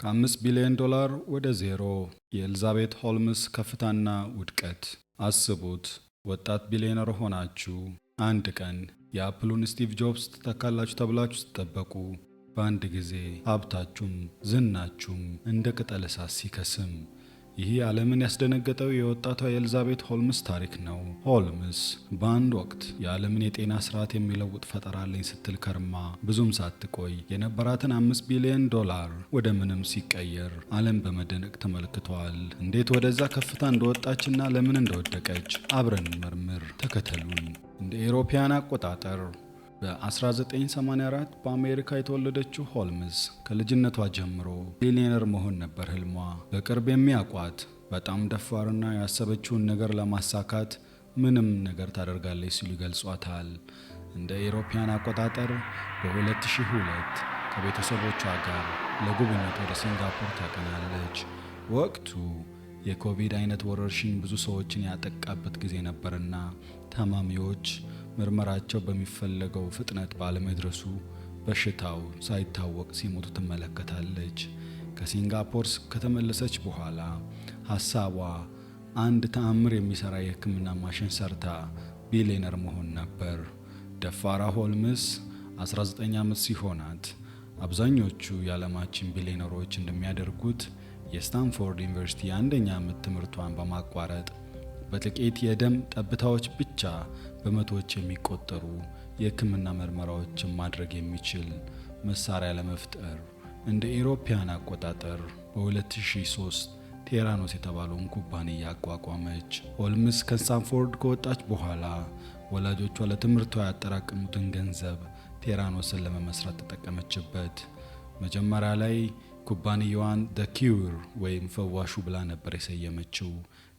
ከ5 ቢሊዮን ዶላር ወደ ዜሮ። የኤልዛቤት ሆልምስ ከፍታና ውድቀት። አስቡት፣ ወጣት ቢሊዮነር ሆናችሁ አንድ ቀን የአፕሉን ስቲቭ ጆብስ ትተካላችሁ ተብላችሁ ስትጠበቁ በአንድ ጊዜ ሀብታችሁም ዝናችሁም እንደ ቅጠል እሳት ሲከስም። ይህ ዓለምን ያስደነገጠው የወጣቷ የኤልዛቤት ሆልምስ ታሪክ ነው። ሆልምስ በአንድ ወቅት የዓለምን የጤና ስርዓት የሚለውጥ ፈጠራ አለኝ ስትል ከርማ ብዙም ሳትቆይ የነበራትን 5 ቢሊዮን ዶላር ወደ ምንም ሲቀየር ዓለም በመደነቅ ተመልክቷል። እንዴት ወደዛ ከፍታ እንደወጣችና ለምን እንደወደቀች አብረን እንመርምር። ተከተሉን። እንደ ኤሮፓያን አቆጣጠር በ1984 በአሜሪካ የተወለደችው ሆልምስ ከልጅነቷ ጀምሮ ቢሊዮነር መሆን ነበር ህልሟ። በቅርብ የሚያውቋት በጣም ደፋርና ያሰበችውን ነገር ለማሳካት ምንም ነገር ታደርጋለች ሲሉ ይገልጿታል። እንደ ኤሮፓያን አቆጣጠር በ2002 ከቤተሰቦቿ ጋር ለጉብኝት ወደ ሲንጋፖር ታቀናለች። ወቅቱ የኮቪድ አይነት ወረርሽኝ ብዙ ሰዎችን ያጠቃበት ጊዜ ነበርና ታማሚዎች ምርመራቸው በሚፈለገው ፍጥነት ባለመድረሱ በሽታው ሳይታወቅ ሲሞቱ ትመለከታለች። ከሲንጋፖር ከተመለሰች በኋላ ሀሳቧ አንድ ተአምር የሚሰራ የሕክምና ማሽን ሰርታ ቢሊዮነር መሆን ነበር። ደፋሯ ሆልምስ 19 ዓመት ሲሆናት አብዛኞቹ የዓለማችን ቢሊዮነሮች እንደሚያደርጉት የስታንፎርድ ዩኒቨርሲቲ የአንደኛ ዓመት ትምህርቷን በማቋረጥ በጥቂት የደም ጠብታዎች ብቻ በመቶዎች የሚቆጠሩ የሕክምና ምርመራዎችን ማድረግ የሚችል መሳሪያ ለመፍጠር እንደ ኤሮፓያን አቆጣጠር በ2003 ቴራኖስ የተባለውን ኩባንያ አቋቋመች። ሆልምስ ከስታንፎርድ ከወጣች በኋላ ወላጆቿ ለትምህርቷ ያጠራቀሙትን ገንዘብ ቴራኖስን ለመመስረት ተጠቀመችበት። መጀመሪያ ላይ ኩባንያዋን The Cure ወይም ፈዋሹ ብላ ነበር የሰየመችው።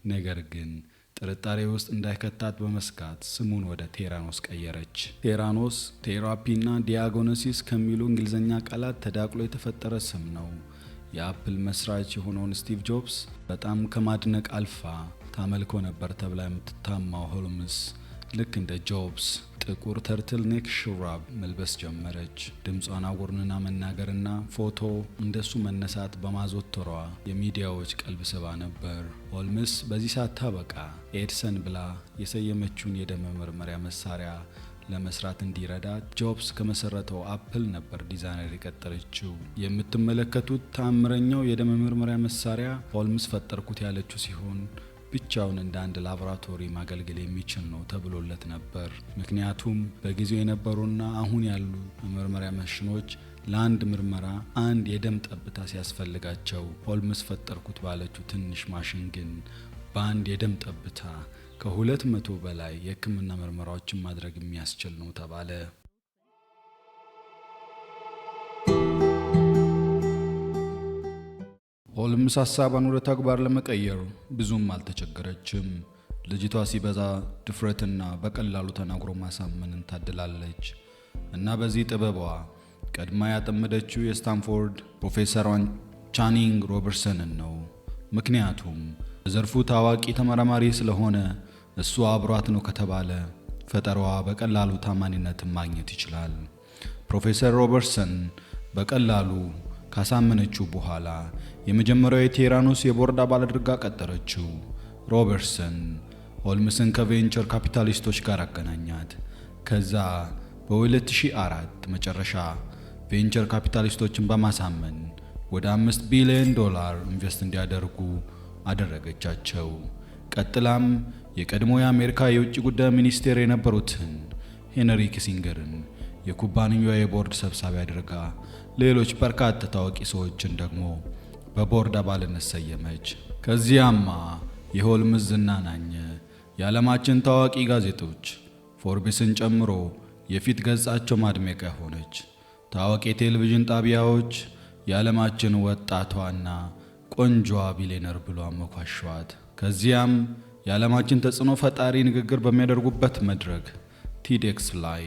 ነገር ግን ጥርጣሬ ውስጥ እንዳይከታት በመስጋት ስሙን ወደ ቴራኖስ ቀየረች። ቴራኖስ therapy እና diagnosis ከሚሉ እንግሊዝኛ ቃላት ተዳቅሎ የተፈጠረ ስም ነው። የአፕል መስራች የሆነውን ስቲቭ ጆብስ በጣም ከማድነቅ አልፋ ታመልከው ነበር ተብላ የምትታማው ሆልምስ ልክ እንደ ጆብስ ጥቁር turtleneck ሹራብ መልበስ ጀመረች። ድምጿን አጎርንና መናገርና ፎቶ እንደሱ መነሳት በማዘወተሯ የሚዲያዎች ቀልብ ስባ ነበር። ሆልምስ በዚህ ሳታበቃ ኤድሰን ብላ የሰየመችውን የደም መመርመሪያ መሳሪያ ለመስራት እንዲረዳት ጆብስ ከመሰረተው አፕል ነበር ዲዛይነር የቀጠረችው። የምትመለከቱት ተአምረኛው የደም መመርመሪያ መሳሪያ ሆልምስ ፈጠርኩት ያለችው ሲሆን ብቻውን እንደ አንድ ላቦራቶሪ ማገልገል የሚችል ነው ተብሎለት ነበር። ምክንያቱም በጊዜው የነበሩና አሁን ያሉ መመርመሪያ ማሽኖች ለአንድ ምርመራ አንድ የደም ጠብታ ሲያስፈልጋቸው፣ ሆልምስ ፈጠርኩት ባለችው ትንሽ ማሽን ግን በአንድ የደም ጠብታ ከ200 በላይ የሕክምና ምርመራዎችን ማድረግ የሚያስችል ነው ተባለ። ሆልምስ ሀሳቧን ወደ ተግባር ለመቀየር ብዙም አልተቸገረችም። ልጅቷ ሲበዛ ድፍረትና በቀላሉ ተናግሮ ማሳመንን ታድላለች እና በዚህ ጥበቧ ቀድማ ያጠመደችው የስታንፎርድ ፕሮፌሰሯን ቻኒንግ ሮበርትሰንን ነው። ምክንያቱም በዘርፉ ታዋቂ ተመራማሪ ስለሆነ እሱ አብሯት ነው ከተባለ ፈጠራዋ በቀላሉ ታማኒነትን ማግኘት ይችላል። ፕሮፌሰር ሮበርትሰን በቀላሉ ካሳመነችው በኋላ የመጀመሪያው የቴራኖስ የቦርድ አባል አድርጋ ቀጠረችው። ሮበርትሰን ሆልምስን ከ venture capitalist ኦች ጋር አገናኛት። ከዛ በ2004 መጨረሻ venture capitalist ኦችን በማሳመን ወደ 5 ቢሊዮን ዶላር invest እንዲያደርጉ አደረገቻቸው። ቀጥላም የቀድሞ የአሜሪካ የውጭ ጉዳይ ሚኒስቴር የነበሩትን ሄነሪ ኪሲንገርን የኩባንያዋ የቦርድ ሰብሳቢ አድርጋ ሌሎች በርካታ ታዋቂ ሰዎችን ደግሞ በቦርድ አባልነት ሰየመች። ከዚያማ የሆልምስ ዝና ናኘ። የዓለማችን ታዋቂ ጋዜጦች ፎርቢስን ጨምሮ የፊት ገጻቸው ማድመቂያ ሆነች። ታዋቂ የቴሌቪዥን ጣቢያዎች የዓለማችን ወጣቷና ቆንጆዋ ቢሊዮነር ብሎ አሞካሿት። ከዚያም የዓለማችን ተጽዕኖ ፈጣሪ ንግግር በሚያደርጉበት መድረክ TEDx ላይ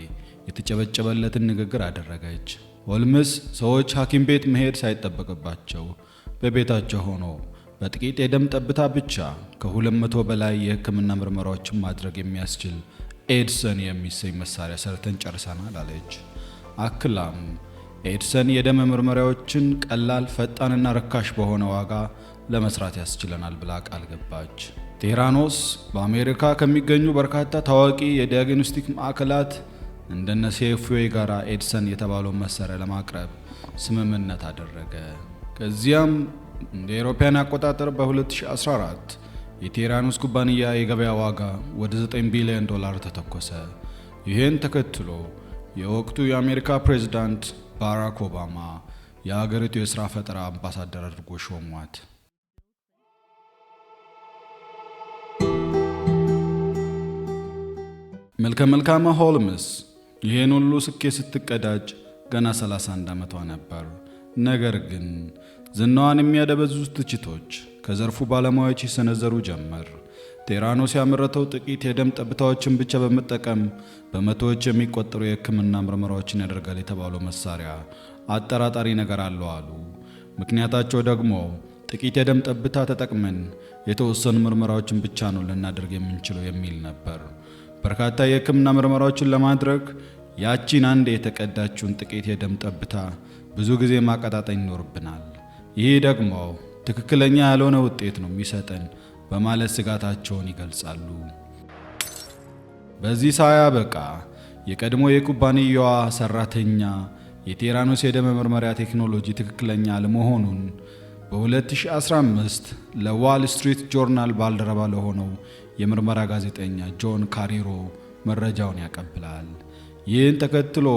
የተጨበጨበለትን ንግግር አደረገች። ሆልምስ ሰዎች ሐኪም ቤት መሄድ ሳይጠበቅባቸው በቤታቸው ሆኖ በጥቂት የደም ጠብታ ብቻ ከ200 በላይ የሕክምና ምርመራዎችን ማድረግ የሚያስችል ኤድሰን የሚሰኝ መሳሪያ ሰርተን ጨርሰናል አለች። አክላም ኤድሰን የደም ምርመራዎችን ቀላል፣ ፈጣንና ርካሽ በሆነ ዋጋ ለመስራት ያስችለናል ብላ ቃል ገባች። ቴራኖስ በአሜሪካ ከሚገኙ በርካታ ታዋቂ የ diagnostic ማዕከላት እንደነ ሴፍዌይ ጋር ኤድሰን የተባለውን መሳሪያ ለማቅረብ ስምምነት አደረገ። ከዚያም እንደ አውሮፓውያን አቆጣጠር በ2014 የቴራኖስ ኩባንያ የገበያ ዋጋ ወደ 9 ቢሊዮን ዶላር ተተኮሰ። ይህን ተከትሎ የወቅቱ የአሜሪካ ፕሬዝዳንት ባራክ ኦባማ የሀገሪቱ የሥራ ፈጠራ አምባሳደር አድርጎ ሾሟት። መልከ መልካማ ሆልምስ ይህን ሁሉ ስኬት ስትቀዳጅ ገና 31 ዓመቷ ነበር። ነገር ግን ዝናዋን የሚያደበዝዙ ትችቶች ከዘርፉ ባለሙያዎች ይሰነዘሩ ጀመር። ቴራኖስ ያመረተው ጥቂት የደም ጠብታዎችን ብቻ በመጠቀም በመቶዎች የሚቆጠሩ የሕክምና ምርመራዎችን ያደርጋል የተባለው መሳሪያ አጠራጣሪ ነገር አለው አሉ። ምክንያታቸው ደግሞ ጥቂት የደም ጠብታ ተጠቅመን የተወሰኑ ምርመራዎችን ብቻ ነው ልናደርግ የምንችለው የሚል ነበር። በርካታ የሕክምና ምርመራዎችን ለማድረግ ያቺን አንድ የተቀዳችውን ጥቂት የደም ጠብታ ብዙ ጊዜ ማቀጣጠል ይኖርብናል። ይህ ደግሞ ትክክለኛ ያልሆነ ውጤት ነው የሚሰጠን በማለት ስጋታቸውን ይገልጻሉ። በዚህ ሳያበቃ የቀድሞ የኩባንያዋ ሰራተኛ የቴራኖስ የደም ምርመራ ቴክኖሎጂ ትክክለኛ አለመሆኑን በ2015 ለዋል ስትሪት ጆርናል ባልደረባ ለሆነው የምርመራ ጋዜጠኛ ጆን ካሪሮ መረጃውን ያቀብላል። ይህን ተከትሎ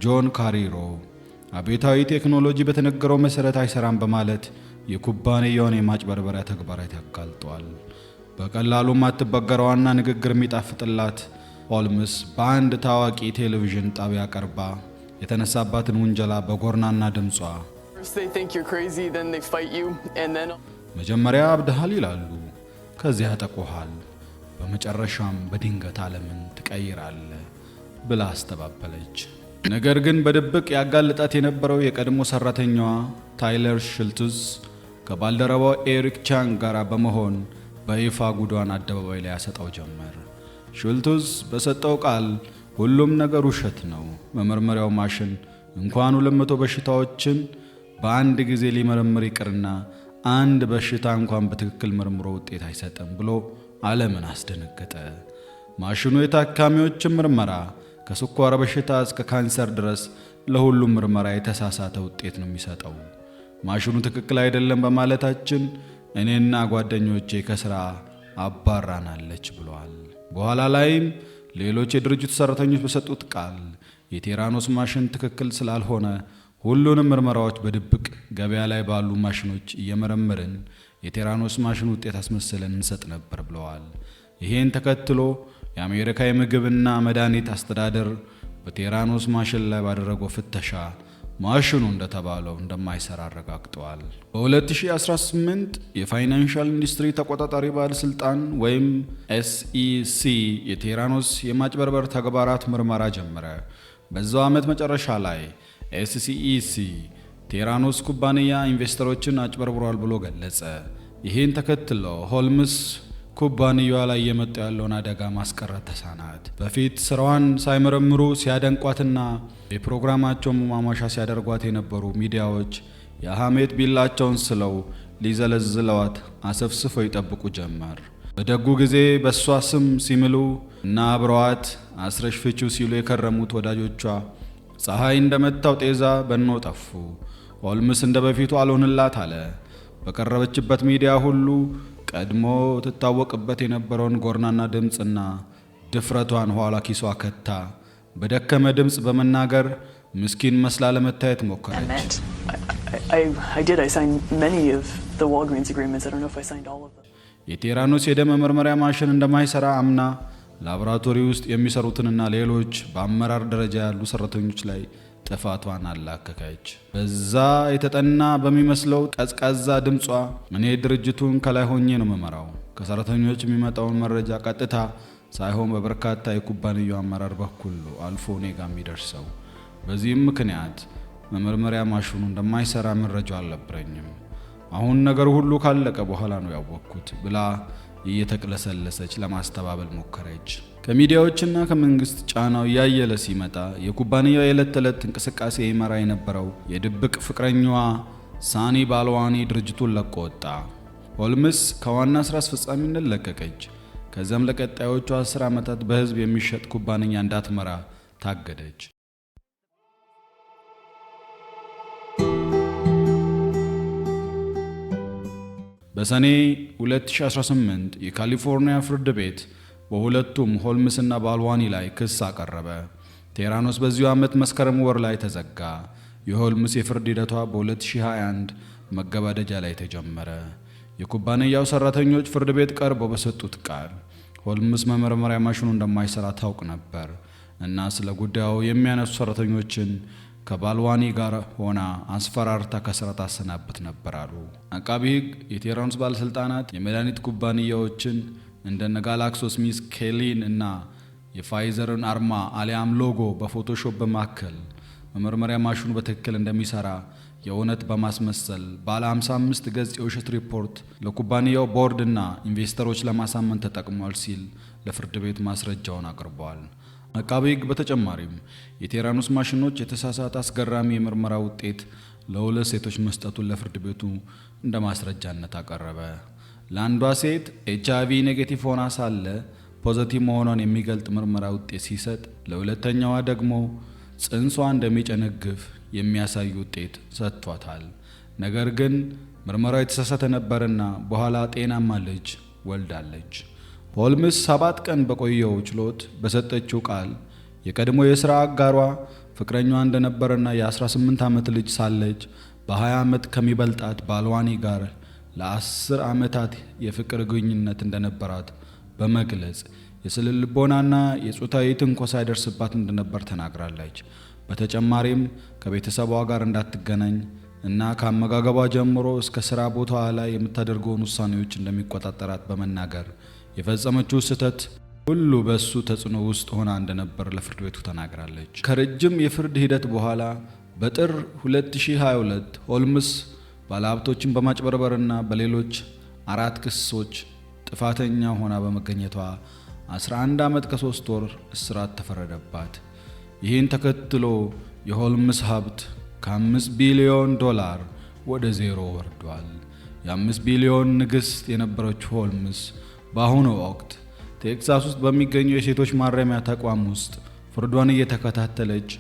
ጆን ካሪሮ አቤታዊ ቴክኖሎጂ በተነገረው መሰረት አይሰራም በማለት የኩባንያውን የማጭበርበሪያ ተግባራት ያጋልጧል። በቀላሉ ማትበገረዋና ንግግር የሚጣፍጥላት ሆልምስ በአንድ ታዋቂ ቴሌቪዥን ጣቢያ ቀርባ የተነሳባትን ውንጀላ በጎርናና ድምጿ First they think you're crazy, then they fight you, and then መጀመሪያ አብድሃል ይላሉ፣ ከዚያ ያጠቁሃል፣ በመጨረሻም በድንገት ዓለምን ትቀይራለህ ብላ አስተባበለች። ነገር ግን በድብቅ ያጋልጣት የነበረው የቀድሞ ሰራተኛዋ ታይለር ሽልቱዝ ከባልደረባው ኤሪክ ቻንግ ጋር በመሆን በይፋ ጉዷን አደባባይ ላይ ያሰጣው ጀመር። ሽልቱዝ በሰጠው ቃል ሁሉም ነገር ውሸት ነው፣ መመርመሪያው ማሽን እንኳን 200 በሽታዎችን በአንድ ጊዜ ሊመረምር ይቅርና አንድ በሽታ እንኳን በትክክል መርምሮ ውጤት አይሰጥም ብሎ ዓለምን አስደነገጠ። ማሽኑ የታካሚዎችን ምርመራ ከስኳር በሽታ እስከ ካንሰር ድረስ ለሁሉም ምርመራ የተሳሳተ ውጤት ነው የሚሰጠው። ማሽኑ ትክክል አይደለም በማለታችን እኔና ጓደኞቼ ከስራ አባራናለች ብሏል። በኋላ ላይም ሌሎች የድርጅቱ ሰራተኞች በሰጡት ቃል የቴራኖስ ማሽን ትክክል ስላልሆነ ሁሉንም ምርመራዎች በድብቅ ገበያ ላይ ባሉ ማሽኖች እየመረመርን የቴራኖስ ማሽን ውጤት አስመስለን እንሰጥ ነበር ብለዋል። ይሄን ተከትሎ የአሜሪካ የምግብና መድኃኒት አስተዳደር በቴራኖስ ማሽን ላይ ባደረገው ፍተሻ ማሽኑ እንደተባለው እንደማይሰራ አረጋግጠዋል። በ2018 የ financial ኢንዱስትሪ ተቆጣጣሪ ባለስልጣን ወይም SEC የቴራኖስ የማጭበርበር ተግባራት ምርመራ ጀመረ። በዛው ዓመት መጨረሻ ላይ SEC ቴራኖስ ኩባንያ ኢንቨስተሮችን አጭበርብሯል ብሎ ገለጸ። ይህን ተከትሎ ሆልምስ ኩባንያዋ ላይ እየመጣ ያለውን አደጋ ማስቀረት ተሳናት። በፊት ስራዋን ሳይመረምሩ ሲያደንቋትና የፕሮግራማቸውን ማሟሻ ሲያደርጓት የነበሩ ሚዲያዎች የሐሜት ቢላቸውን ስለው ሊዘለዝለዋት አሰፍስፈው ይጠብቁ ጀመር። በደጉ ጊዜ በእሷ ስም ሲምሉ እና አብረዋት አስረሽ ፍቺው ሲሉ የከረሙት ወዳጆቿ ፀሐይ እንደመታው ጤዛ በኖ ጠፉ። ሆልምስ እንደ በፊቱ አልሆንላት አለ። በቀረበችበት ሚዲያ ሁሉ ቀድሞ ትታወቅበት የነበረውን ጎርናና ድምፅና ድፍረቷን ኋላ ኪሷ ከታ በደከመ ድምፅ በመናገር ምስኪን መስላ ለመታየት ሞከረች። I did. I signed many of the Walgreens agreements. I don't know if I signed all of them. የቴራኖስ የደም መመርመሪያ ማሽን እንደማይሰራ አምና ላቦራቶሪ ውስጥ የሚሰሩትንና ሌሎች በአመራር ደረጃ ያሉ ሰራተኞች ላይ ጥፋቷን አላከከች። በዛ የተጠና በሚመስለው ቀዝቃዛ ድምጿ እኔ ድርጅቱን ከላይ ሆኜ ነው የምመራው፣ ከሰራተኞች የሚመጣውን መረጃ ቀጥታ ሳይሆን በበርካታ የኩባንያው አመራር በኩል ነው አልፎ እኔ ጋር የሚደርሰው። በዚህም ምክንያት መመርመሪያ ማሽኑ እንደማይሰራ መረጃው አልነበረኝም። አሁን ነገር ሁሉ ካለቀ በኋላ ነው ያወቅኩት ብላ እየተቅለሰለሰች ለማስተባበል ሞከረች። ከሚዲያዎችና ከመንግስት ጫናው እያየለ ሲመጣ የኩባንያው የዕለት ተዕለት እንቅስቃሴ ይመራ የነበረው የድብቅ ፍቅረኛዋ ሳኒ ባልዋኒ ድርጅቱን ለቆ ወጣ። ሆልምስ ከዋና ስራ አስፈጻሚነት ለቀቀች። ከዚያም ለቀጣዮቹ 10 ዓመታት በህዝብ የሚሸጥ ኩባንያ እንዳትመራ ታገደች። በሰኔ 2018 የካሊፎርኒያ ፍርድ ቤት በሁለቱም ሆልምስና ባልዋኒ ላይ ክስ አቀረበ። ቴራኖስ በዚሁ ዓመት መስከረም ወር ላይ ተዘጋ። የሆልምስ የፍርድ ሂደቷ በ2021 መገባደጃ ላይ ተጀመረ። የኩባንያው ሰራተኞች ፍርድ ቤት ቀርበው በሰጡት ቃል ሆልምስ መመርመሪያ ማሽኑ እንደማይሰራ ታውቅ ነበር እና ስለ ጉዳዩ የሚያነሱ ሰራተኞችን ከባልዋኒ ጋር ሆና አስፈራርታ ከስራ ታሰናብት ነበር አሉ። አቃቢ ሕግ የቴራኖስ ባለሥልጣናት የመድኃኒት ኩባንያዎችን እንደነ ጋላክሶ ስሚዝ ክላይን እና የፋይዘርን አርማ አሊያም ሎጎ በፎቶሾፕ በማከል መመርመሪያ ማሽኑ በትክክል እንደሚሰራ የእውነት በማስመሰል ባለ 55 ገጽ የውሸት ሪፖርት ለኩባንያው ቦርድ እና ኢንቨስተሮች ለማሳመን ተጠቅሟል ሲል ለፍርድ ቤት ማስረጃውን አቅርቧል። አቃቤ ሕግ በተጨማሪም የቴራኖስ ማሽኖች የተሳሳተ አስገራሚ የምርመራ ውጤት ለሁለት ሴቶች መስጠቱን ለፍርድ ቤቱ እንደ ማስረጃነት አቀረበ። ለአንዷ ሴት HIV negative ሆና ሳለ positive መሆኗን የሚገልጥ ምርመራ ውጤት ሲሰጥ፣ ለሁለተኛዋ ደግሞ ጽንሷ እንደሚጨነግፍ የሚያሳይ ውጤት ሰጥቷታል። ነገር ግን ምርመራው የተሳሳተ ነበርና በኋላ ጤናማ ልጅ ወልዳለች። ሆልምስ 7 ቀን በቆየው ችሎት በሰጠችው ቃል የቀድሞ የሥራ አጋሯ ፍቅረኛዋ እንደነበረና የ18 ዓመት ልጅ ሳለች በ20 ዓመት ከሚበልጣት ባልዋኒ ጋር ለ10 ዓመታት የፍቅር ግንኙነት እንደነበራት በመግለጽ የስነ ልቦናና የጾታዊ ትንኮሳ ይደርስባት እንደነበር ተናግራለች። በተጨማሪም ከቤተሰቧ ጋር እንዳትገናኝ እና ከአመጋገቧ ጀምሮ እስከ ስራ ቦታዋ ላይ የምታደርገውን ውሳኔዎች እንደሚቆጣጠራት በመናገር የፈጸመችው ስህተት ሁሉ በእሱ ተጽዕኖ ውስጥ ሆና እንደነበር ለፍርድ ቤቱ ተናግራለች። ከረጅም የፍርድ ሂደት በኋላ በጥር 2022 ሆልምስ ባለሀብቶችን በማጭበርበርና በሌሎች አራት ክሶች ጥፋተኛ ሆና በመገኘቷ 11 ዓመት ከ3 ወር እስራት ተፈረደባት። ይህን ተከትሎ የሆልምስ ሀብት ከ5 ቢሊዮን ዶላር ወደ ዜሮ ወርዷል። የ5 ቢሊዮን ንግሥት የነበረችው ሆልምስ በአሁኑ ወቅት ቴክሳስ ውስጥ በሚገኘው የሴቶች ማረሚያ ተቋም ውስጥ ፍርዷን እየተከታተለች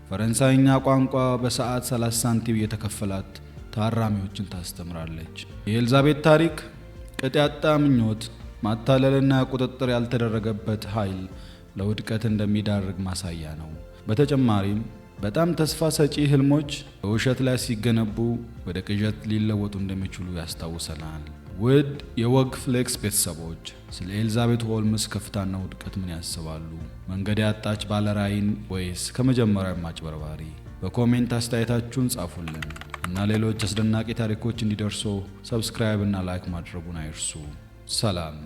ፈረንሳይኛ ቋንቋ በሰዓት 30 ሳንቲም እየተከፈላት ታራሚዎችን ታስተምራለች። የኤልዛቤት ታሪክ ቅጥ ያጣ ምኞት፣ ማታለልና ቁጥጥር ያልተደረገበት ኃይል ለውድቀት እንደሚዳርግ ማሳያ ነው። በተጨማሪም በጣም ተስፋ ሰጪ ህልሞች በውሸት ላይ ሲገነቡ ወደ ቅዠት ሊለወጡ እንደሚችሉ ያስታውሰናል። ውድ የወግ ፍሌክስ ቤተሰቦች፣ ስለ ኤልዛቤት ሆልምስ ከፍታና ውድቀት ምን ያስባሉ? መንገድ ያጣች ባለራዕይ ወይስ ከመጀመሪያው አጭበርባሪ? በ comment አስተያየታችሁን ጻፉልን እና ሌሎች አስደናቂ ታሪኮች እንዲደርሶ subscribe እና like ማድረጉን አይርሱ። ሰላም።